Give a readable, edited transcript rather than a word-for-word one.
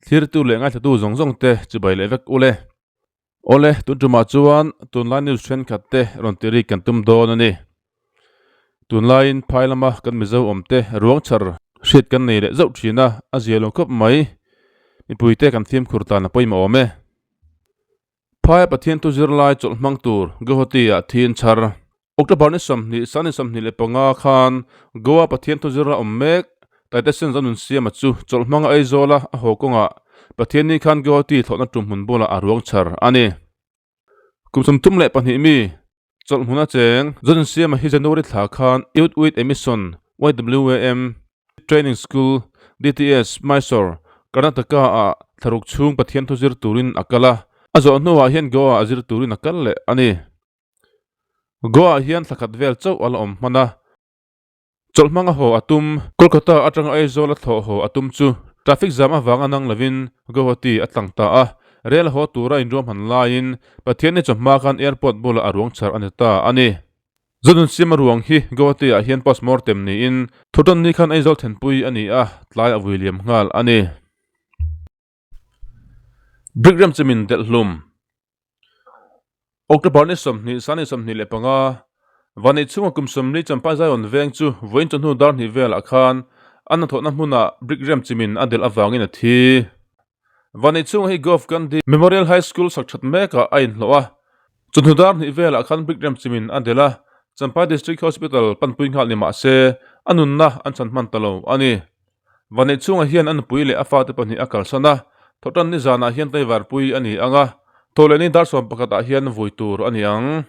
Thlirtu leh ngaithlatu zawng zawng te chibai leh vek ule. Awle, tun tumah chuan tunlai news thenkhat te rawn ti rik kan tum dawn a ni. Tunlaiin phai lama kan Mizo awm te ruang chhar hriat kan nei leh zauh thin a, a zia lo khawp mai. Mipui te kan fimkhur tan a pawimawh awm e. Phaia Pathian thu zirlai chawlh hmang tur Guwahati ah thi an chhar. October ni 20, Sani 25 khan Goa Pathian thu zirla awm mek Taitesen Zonunsiama chu chawlh hmanga Aizawla a haw kawngah Pathianni khan Guwahati thlawhna tum hmun bulah a ruang chhar a ni. Kum 32 mi chawlh hmuna cheng Zonunsiama hi January thla khan Youth With A Mission, YWAM, Training School, DTS, Mysore, Karnataka ah thlaruk chhung Pathian thu zir turin a kal a, a zawh hnuah hian Goa ah zir turin a kal leh a ni. Goa ah hian thla khat vel chauh a la awm hman a, chawlh hmanga haw a tum. Kolkata atanga Aizawl a thlawh haw a tum chu traffic jam avanga nang lovin Guwahati a tlang ta a, rel haw tura inruahman laiin Pathianni chawhma khan airport bulah a ruang chhar a ni ta a ni. Zonunsiama ruang hi Guwahati ah hian postmortem niin Thutanni khan Aizawl thenpui a ni a, tlai a vui liam nghal a ni. Brick rem chimin delh hlum. October ni 20, Sani 25, Vani chhunga kum 40 Champhai Zion veng chu vawiin chawhnu dar hnih velah khan a hnathawhna hmunah brick rem chimin a delh avangin a thi. Vani chhunga hi Gov Gandhi Memorial High School sak that mekah a inhlawh a, chawhnu dar hnih velah khan brick rem chimin a delh a, Champhai District Hospital panpui nghal ni mah se a nunna an chhan hman ta lo a ni. Vani chhunga hian a nupui leh a fate pahnih a kalsan a, thawhtan nizanah hian tlaivarpui a ni ang a, thawhlehni dar 11 ah hian vui tur a ni ang.